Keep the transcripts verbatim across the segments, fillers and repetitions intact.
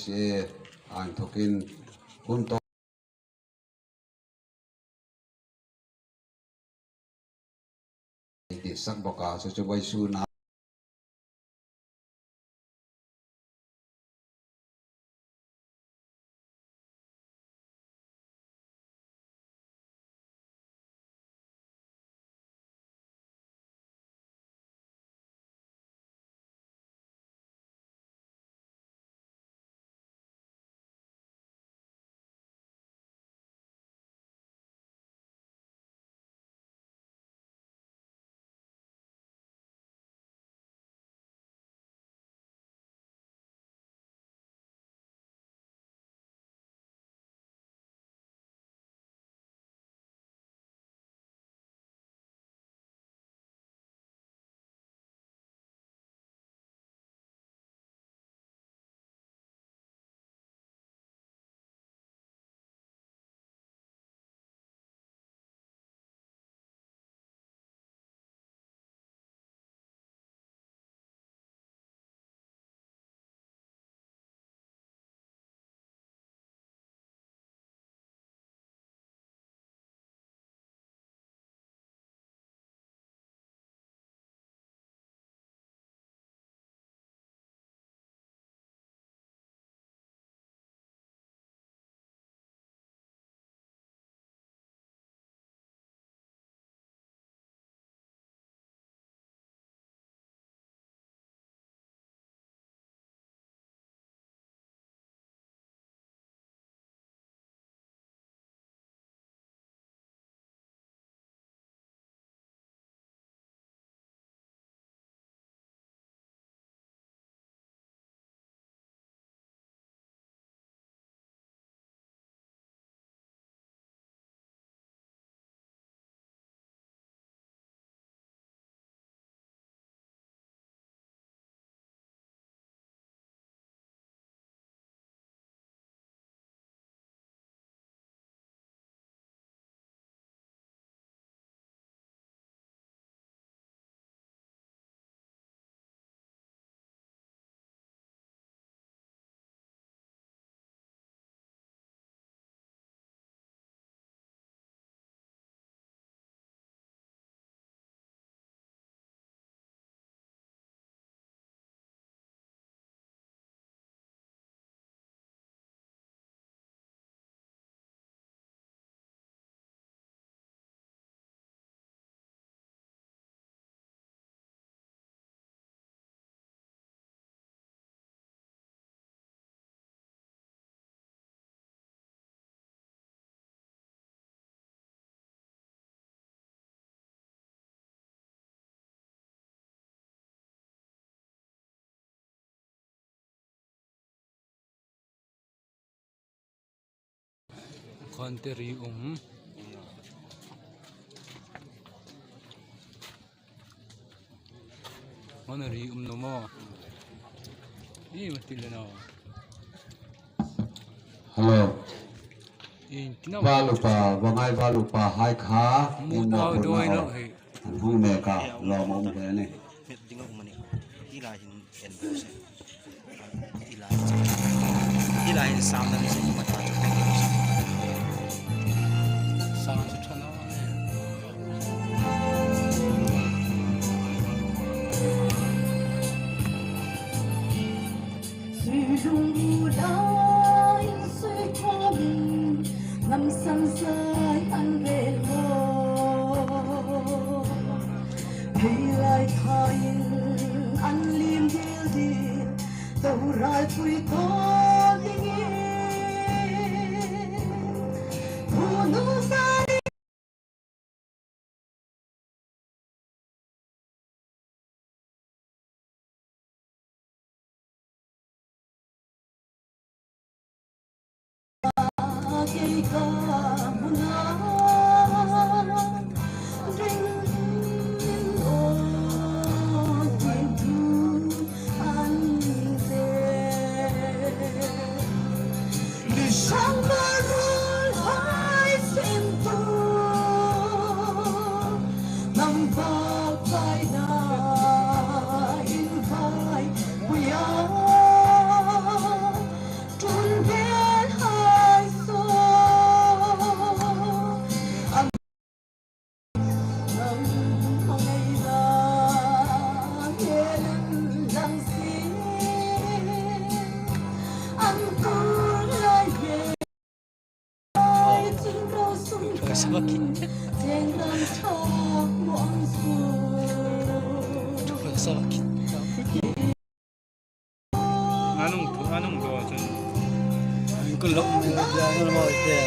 che, a inthokin hun tawp ti sak bawk a, chu chu vawisuna Khawte ri um. Khawte ri um naw maw. Ih, ma ti le naw. Hello. Ih, ti naw. Val upa, Vangai val upa hai kha. Mu in ta naw doi lo he. An hung mek a, lawm a um hle a nih. Met ding a um a nih. Hi lai hin en bo se. Hi lai. Hi lai hin sang dam se, ma ta chu. Sang chu ṭha naw a nih. Sui lung u lai, sui thawm in, hnam san sai an rel lo. Hei lai thain an lim dil dil, to rai pui to dingin. Phunu sari. Anung thu, anung thu chun. An kun lo mi la dia, an lo te.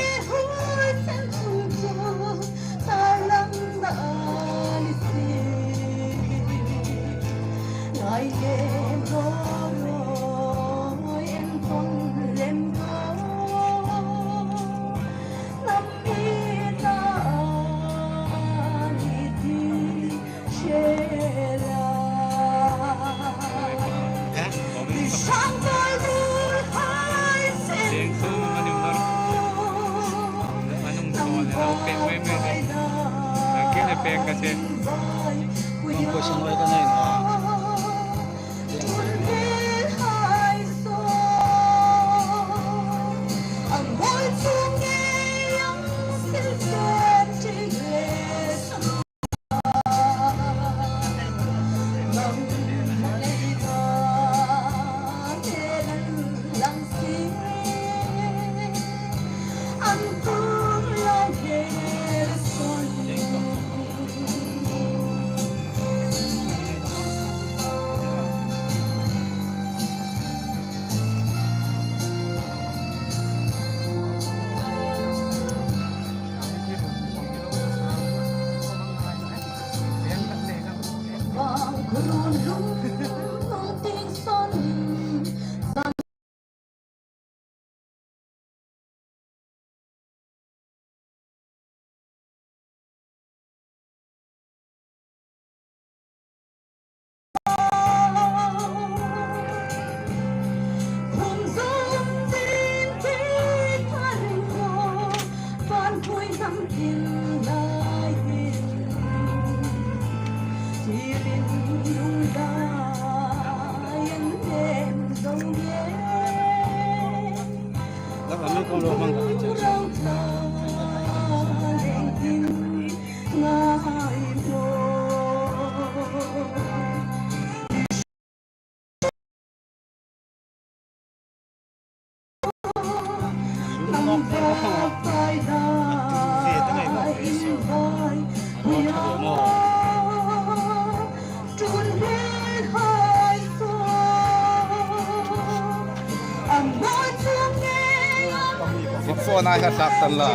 Phone ai kha sak tan la.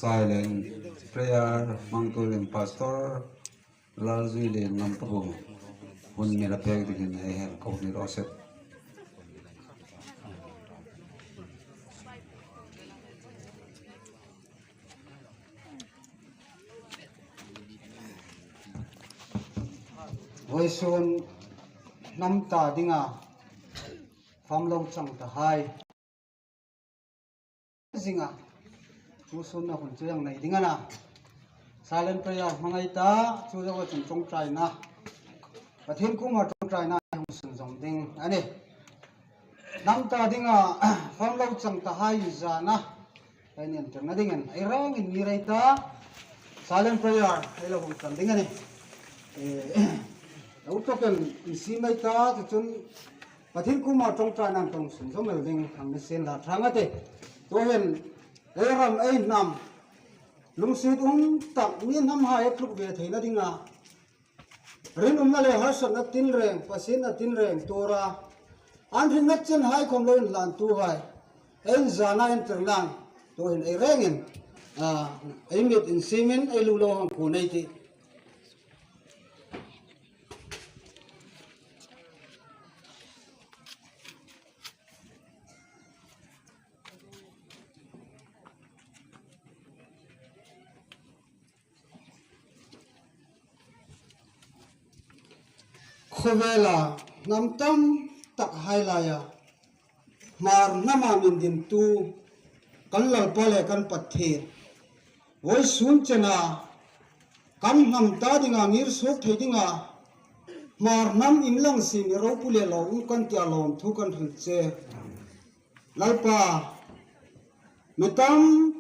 Silent prayer hmang turin Pastor Lalzuilien Ngampabung hun mi la pek dingin ei hang ko ni raw se. Vawisun hnam ta dinga fam lo chang ta hai zinga chu sunna hun chu ei nei ding a na. Silent prayer hmangai ta, chu zoa chun ṭawngṭaina, Pathien kuoma ṭawngṭaina hung sunzawm ding a nih. Hnam ta dinga fam lo chang ta hai zana ei entirna dingin ei rengin mi rei ta, silent prayer ei lo hung ṭan ding a nih. Eh, lo ṭawkin insiem ei ta, chu chun Pathien kuoma ṭawngṭaina hung sunzawm el ding hang ni sien la ṭhang a tih. Tuhin ei ram ei hnam lungsiet um tak mi hnam hai a tluk ve theina dinga rinumna le harsatna tinreng, Pasienna tinreng tuora an hringna chen hai khom lo inhlantu hai ei zana entirna tuhin ei rengin, ah, ei mit insiemin ei lu lo hang kuo ei tih. Khawvela hnam tam tak hai laia Hmar hnama min dintu kan Lalpa le kan Pathien, vawisun chena kan hnam ta dinga ngir suok thei dinga Hmar hnam inlang sien i ropui le lawm kan tia lawmthu kan hril che. Lalpa, mi tam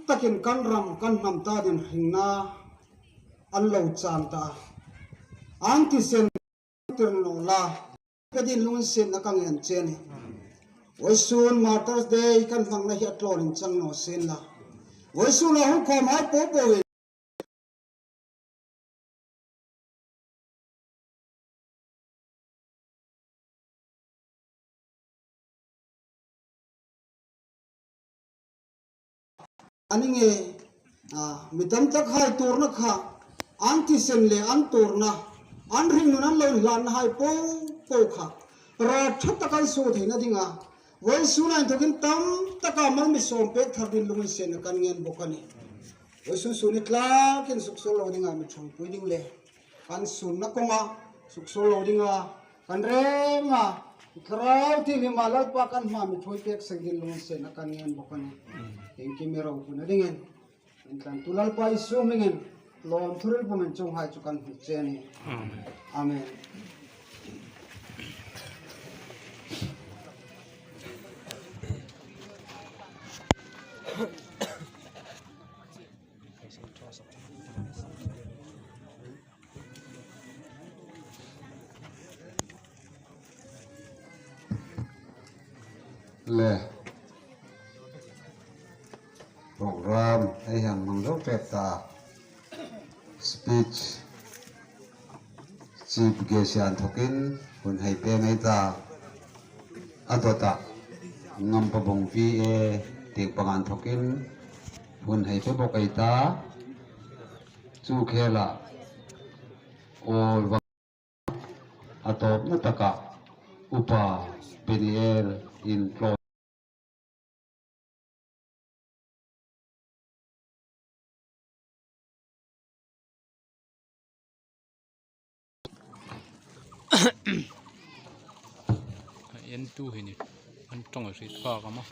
takin kan ram kan hnam ta dingin hringna an lo chang ta. An thisen tir naw la, ka din lunginsietna ka ngen che a nih. Vawisun Martyrs' Day kan hmangna hi a tlawmin chang naw sien la, vawisun a hung khawm hai po po in a ni ngei, a, mi tam tak hai tuorna kha, an thisen le an tuorna, an hringnun an lo inhlanna hai po po kha, rawt ṭha tak an suo theina dinga, vawisuna inthokin tam taka mal mi sawm pek thar dingin lunginsietna kan ngen bawk a nih. Vawisun sun hi tlakin suksuol lo dinga mi ṭhangpui ding le kan sunna kawnga suksuol lo dinga kan renga Thlarau Thienghlim Lalpa kan hmaa mi ṭhuoi pek seng dingin lunginsietna kan ngen bawk a nih. Iengkim mi ropuina dingin intlantu Lalpa Isu hmingin lawmthu hril pumin chuonghai chu kan hril che a nih. Amen. Amen. Le program ei hang hmang zo pek ta, speech Chief Guest-a inthokin hun hei pek ngei ta, a dawta Ngampa Bung V A tieng panga inthokin hun hei pek bawk ei ta. Chu khela awl vang a tawpna taka Upa Peniel in tlawn a entu hi ni, an ṭawng a hriet fak am a?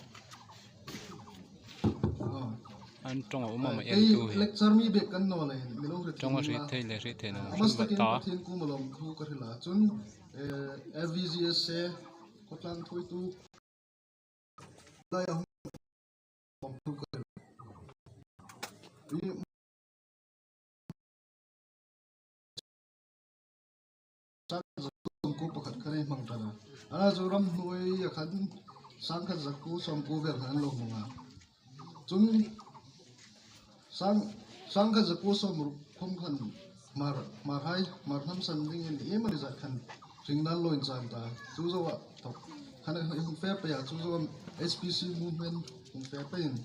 An ṭawng a um am a, ei entu hi? Lecture mi bek kan naw le, mi lo hriet ṭawng a hriet thei le hriet thei naw a, a hriet takin ta. Pathien kuoma lawmthu ka hril a, chun, eh, L V G S A khawtlang thuoitu lai a hung lawmthu ka hril. I sangkhat zakuo sawmkuo pakhat khan ei hmang ṭan a. Ana chu ramhnuoia khan sangkhat zakuo sawmkuo vel khan an lo hmang a. Chun sang, sangkhat zakuo sawmruk khom khan Hmar, Hmarhai, Hmar hnam san dingin iemani zat khan hringna an lo inchang ta. Chu zoa thawk khan a hung fe pei a, chu zoa H P C movement hung fe peiin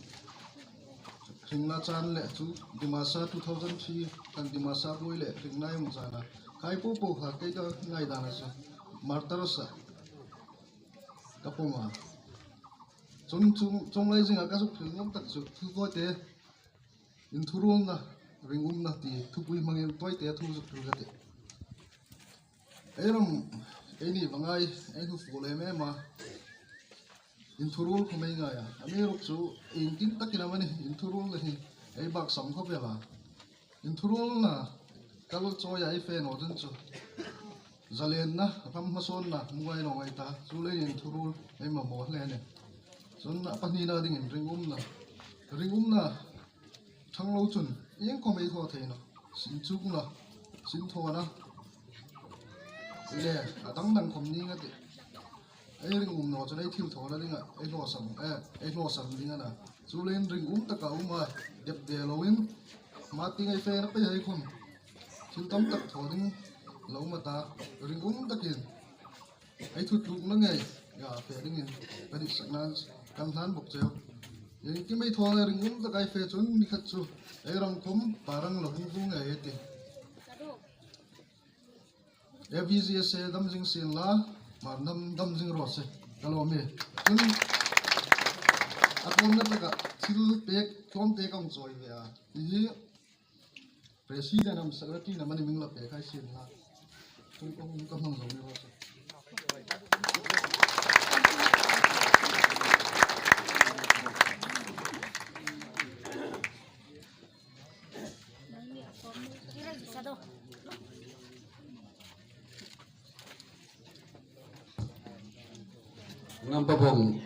hringna chan le chu Dimasa two thousand three khan Dimasa buoi le hringna ei hung chan a. Khai po po kha kei ka ngaidana chu Martyrs-a ka pawm a. Chun, chun, chuong lai zinga ka zuk hril nuom tak chu thu tawite, inthuruolna, ringumna ti thupui hmangin tawite thu zuk hril ka tih. Ei ram, eini vangai, ei hnufuol em em a, inthuruol khom ei ngai a. Amiruokchu, iengkim takin amanih, inthuruolna hi ei baksam khawp el a. Inthuruolna kal chawia ei fe naw chun chu zalenna, ram hmasawnna hmu ngai naw ngai ta, chuleiin inthuruol ei mamaw hle a nih. Chun a pahnina dingin ringumna. Ringumna ṭhang lo chun iengkhom ei thaw thei naw. Sin chukna, sin thawna le a dang dang khom ning a tih. Ei ringum naw chun ei thilthawna dinga ei hlawsam, eh, ei hlawsam ding a na. Chuleiin ringum taka um a, dep de loin, hma tieng ei fena pei hai khom thil tam tak thaw ding lo um a ta, ringum takin ei thutlukna ngei a fe dingin ka ditsakna kan hlan bawk cheu. Iengkim ei thaw le ringum taka ei fe chun ni khat chu ei ram khom parang lo hung hung ngei ei tih. L V G S A dam zing sien la, Hmar hnam dam zing raw se, ka lawm e. Chun, a tlawmna taka thil pek tlawmte ka hung chawi ve a. Hi hi, President am Secretary am ani hming la pek hai sien la. Chun ka hung ka hmang zo ni raw se. Ngampabung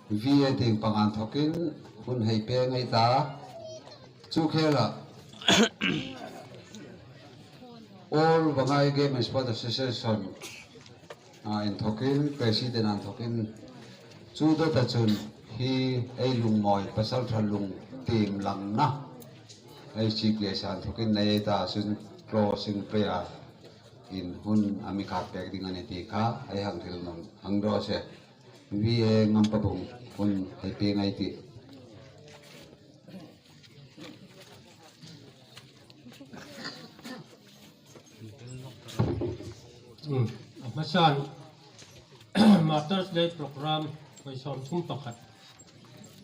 V A tieng panga inthokin hun hei pêng ei ta. Chu khela All Vangai Game and Sport Association a inthokin, President a inthokin, chu dawta chun hi ei lungmawi pasalṭha lungtiem langna ei Chief Guest a inthokin nei ei ta chun closing prayer in hun a mi khat pêk ding a ni ti kha ei hang hril nawn hang raw se. V A Ngampabung hun hei pêng ei tih. Hmm. A hmasan Martyrs Day program koi sawm thum pakhat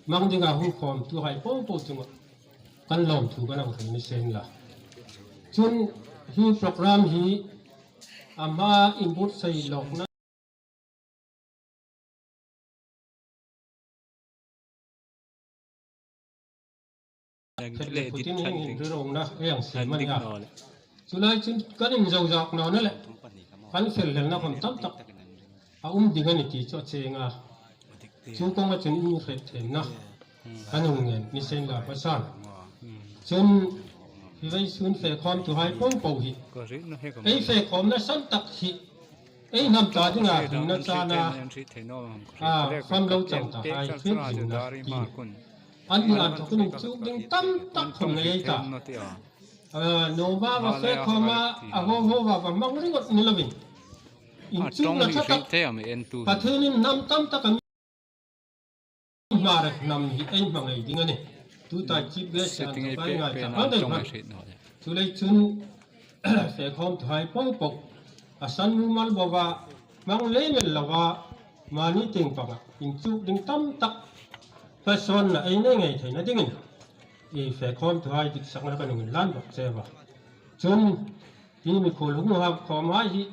mang dinga hung khawmtuhai popo chunga kan lawmthu kan hang hril ni seng la. Chun hi program hi a hma inbuotsai lawkna Khet le phutin hin inroromna ei hang siem a nih a. Chu lai chun kan inzo zak nawna le kan fel hlelna khom tam tak a um ding a ni ti chu a cheng a. Chu konga chun inhrietthemna kan hung ngen ni seng la hmasan. Chun hi vawisun fe khawmtuhai popo hi ei fe khawmna san tak hi ei hnam ta dinga hringna chana a, famlo chang tahai hriet zingna ti. Anni inthokin inchuk ding tam tak khom nei ei ta. A, nuom a va fe khawma, a ho ho va va hmang ringawt ni lovin, inchukna ṭha tak Pathienin hnam tam tak a mi Hmar hnam hi ei hmangai ding a nih. Tuta Chief Guest an ṭha ngai ta ang dei hman. Chu lai chun fe khawmtuhai popo a san mumal bova hmang lem el lova mani tieng panga inchuk ding tam tak hmasawnna ei nei ngei theina dingin i fe khawmtuhai diksakna kan hung inhlan bawk che a. Chun hi mikhuol hung hang khawmhai hi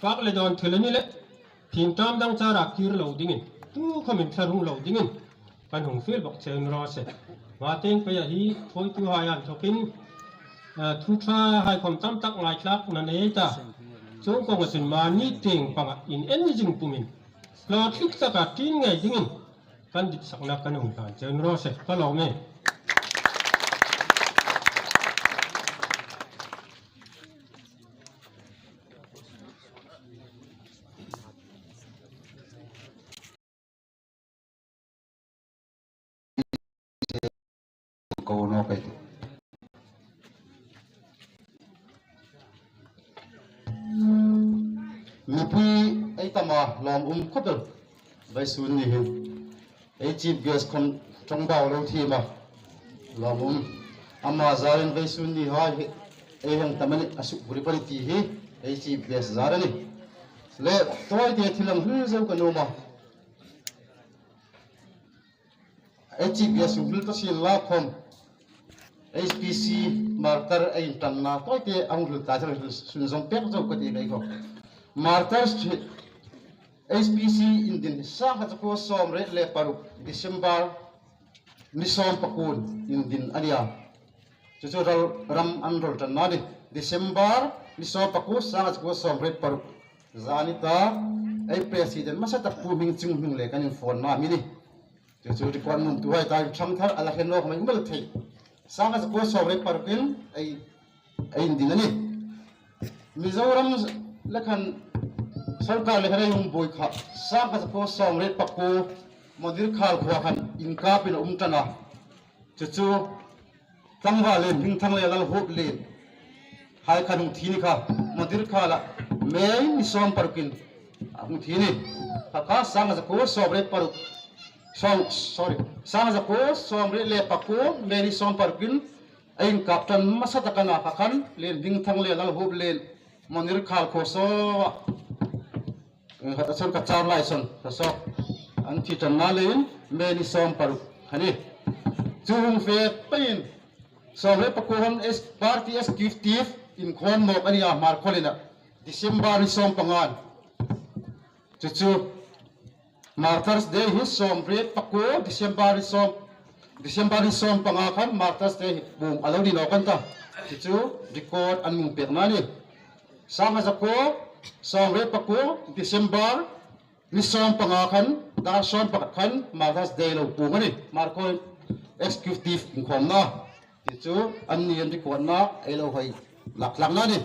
fak le dawn thil a ni le, thingtam dang chara kir lo dingin, tu khomin thla rung lo dingin kan hung fiel bawk che ni raw se. Hma tieng peia hi thawituhai inthokin, a, thu ṭhahai khom tam tak ngaithlakna nei ei ta. Chuong konga chun mani tieng panga in en zing pumin hlawtling taka tin ngei dingin kan diksakna kan hung hlan che ni raw se. Ka lawm e. Ko naw ka ti. Mipui ei tam a, lawm um khawp el. Vawisun ni hin ei Chief Guest khom ṭawngbau lo thiem a, lawm um. Ama zarin vawisun nihai hi ei hang tam a nih, a suk buri pali ti hi ei Chief Guest zar a nih. Le tawite thil hang hril zo ka nuom a. Ei Chief Guest hung hril ta sien la khom, H P C Martyr ei inṭanna tawite a hung hril ta, thil hril sunzawm pek zo ka ti kei khom. Martyrs H P C indin sangkhat zakuo sawmriet le paruk December ni sawm pakuo indin a nih a. Chu chu ral, ram an rawl ṭanna ni. December ni sawm pakuo, sangkhat zakuo sawmriet paruk. Zani ta ei President hmasa tak Pu Hmingchinghming le kan inphone na mi ni. Chu chu record nuomtuhai ta ṭhang thar a la hre nawk mai um el thei. Sangkhat zakuo sawmriet parukin ei, ei indin a nih. Mizoram le khan sawrkar le khan ei hung buoi kha, sangkhat zakuo sawmriet pakuo Mondir Khalkhua khan inkapin a um ṭan a. Chu chu tlangval Lenhmingthang le Lalhuoplien hai khan hung thi ni kha, Mondir Khala May ni sawm parukin a hung thi ni. Kha kha sangkhat zakuo sawmriet paruk, sawm, sorry, sangkhat zakuo sawmriet le pakuo May ni sawm parukin a inkap ṭan hmasa tak a na kha khan Lenhmingthang le Lalhuoplien Mondir Khalkhua saw a. Eh, khat a sawn ka char lai sawn, ka saw. An thi ṭanna leiin May ni sawm paruk a nih. Chu hung fe peiin sawmriet pakuo hon es-, party executive inkhawm nawk a ni a, Hmarkhawlien a. December ni sawm pangain. Chu chu Martyrs Day hi sawmriet pakuo December ni sawm, December ni sawm panga khan Martyrs Day hi puong a lo ni nawk an ta. Chu chu record an mi pekna a nih. Sangkhat zakuo sawmriet pakuo December Ni sawm panga khan, dar sawm pakhat khan Martyrs Day lo puong a nih. Markhawm Executive inkhawmna. Ti chu anni an request-na ei lo hoi lak tlakna a nih.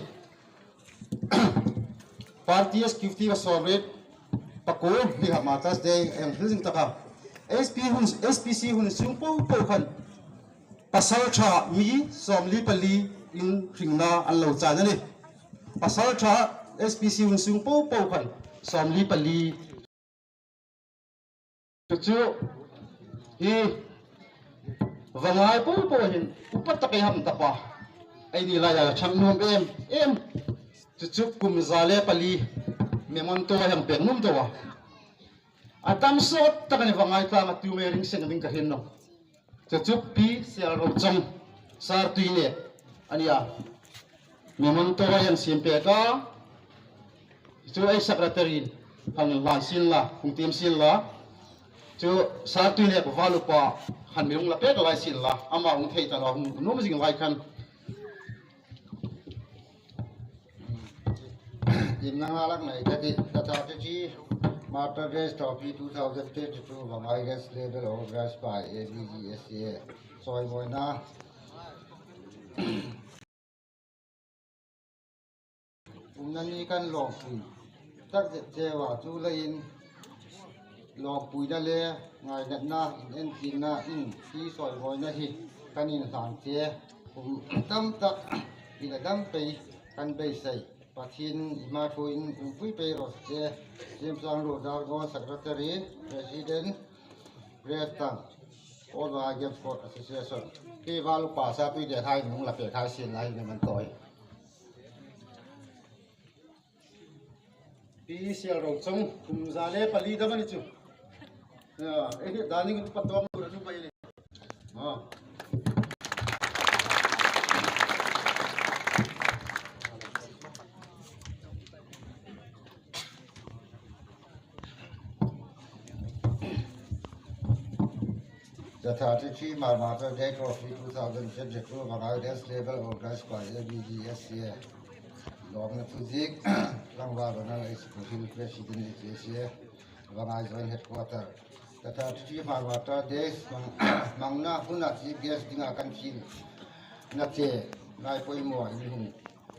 Party Executive a sawm riet pakuo ni kha Martyrs Day ei hril zing tak a. S P hun, S P C hun sung po po khan pasalṭha mi sawmli pali in hringna an lo chan a nih. Pasalṭha S P C hun sung po po khan sawmli pali. Chu chu hi Vangai po po hin upa tak ei hang tapa. Eini laia ṭhang nuom em em. Chu chu kum za le pali memento ei hang pek nuom tah a. A dam sawt tak a nih, Vangai tlanga tu mi ring seng ding ka hriet naw. Chu chu Pi Sialrochawng, Sar Tuinêk a nih a. Memento ei hang siem pek a. Chu ei secretary-in hang hlan sien la, hung tiem sien la. Chu Sar Tuinêk val upa khan mi hung la pek lai sien la. Ama hung thei ta la, hung nuom zing lai khan. Tiemna ngai lak nei ka tih, ka ta chu chu Martyrs Day Trophy two thousand twenty-two Vangai Girls Level, organized by A B G S A. Sawimawina. Umna ni kan lawmpui tak zet cheu a, chu leiin lawmpuina le ngainatna, inentirna, in hi sawimawina hi kan inhlan che. Kum tam tak in a dam pei kan beisei. Pathien i hma thuoiin umpui pei raw se. Siemsangruo Dargawn, Secretary, President, Press Tang, All Vangai Girls Sports Association. Pi val upa Sar Tuinêk hai nung la pek hai sien lai ni man toi. Pi Sialrochawng, kum za le pali dam a ni chu. Ya, eh, dani pa tawng lo chu mai ni. Ah. The thirty-three Martyrs Day Trophy two thousand twenty-two Vangai Girls Level, organized by A B G S A. Lawmna thuziek, Tlangval Vanal Executive President H S A, Vangai Joint Headquarter. The thirty-three Martyrs Day hmang, hmangna huna chief guest dinga kan fiel na che, ngai poimaw in hung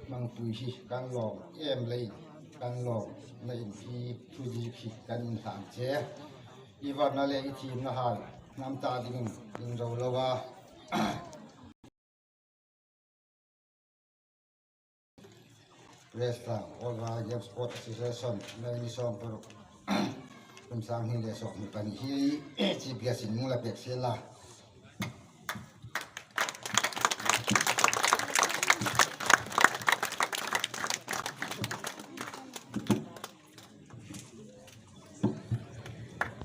hmangpui hi kan lawm em leiin, kan lawmna in hi thuziek hi kan inhlan che. I varna le i thiemna hal hnam ta dingin inro lo a. Press Tang, All Vangai Girls Sports Association, May ni sawm paruk, kum sang hni le sawmhni pahni hi chief guest-in hung la pek sien la.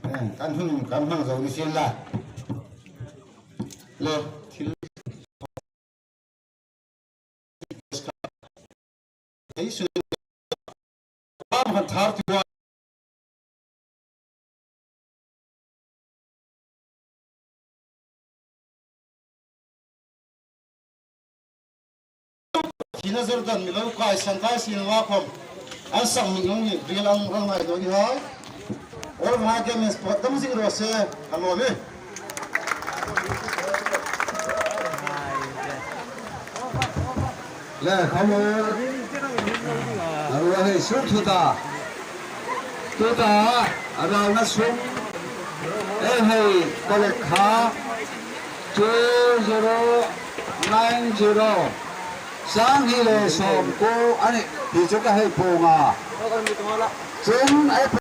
Eh, kan hun, kan hmang zo ni sien la. Le, thil. Ei sun. Ram han thar tua. Thina Jordan mi lo kai san tai sin la khom. An sang mi nung ni ril ang ang ngai do ni hai. All Vangai Girls Sports dam zing raw se. An lo mi. Le, khawm. An lo hei sur thu ta. Tuta, a ralna sum. Ei hei, kolek kha. Two zero nine zero. Sang hni le sawmkuo a nih, hi chu ka hei puong a. Chun ei